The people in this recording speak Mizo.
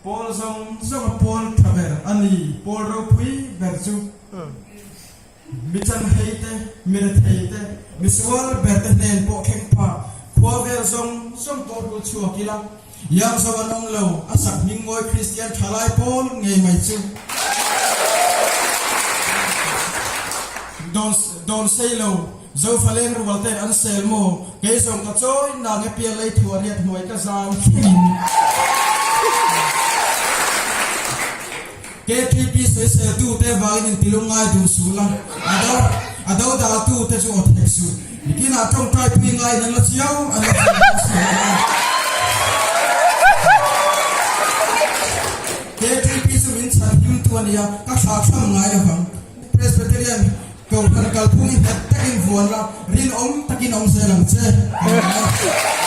Pawl zawng zawnga pawl tha ber a ni, pawl ropui ber chu. Mi chanhei te, mi rethei te, mi sual ber te hnen pawh thleng phak khua vel zawng zawng pawh rul chhuak ila, iang zo an awm lo, a sak hming ngawi Kristian thalai pawl ngei mai chu. Dawn dawn sei lo, Zofaleng rual ten an sel maw? Kei zawng ka chawi nang e pial lei thuah riat hnuai ka zan thlengin. KTP sawisel tu te vangin in tilung ngai duh suh la, a do a do dal tu te chu aw thek suh. Nikinah tawngtai pui ngaiin an la chiau an la chiau dawn si lo a. KTP chu min chhan him tu a nia, ka thlah thlam ngai lovang. Presbyterian Kohhran kalphung hi nghet takin vuan la, rinawm takin awm zel ang che. Amen.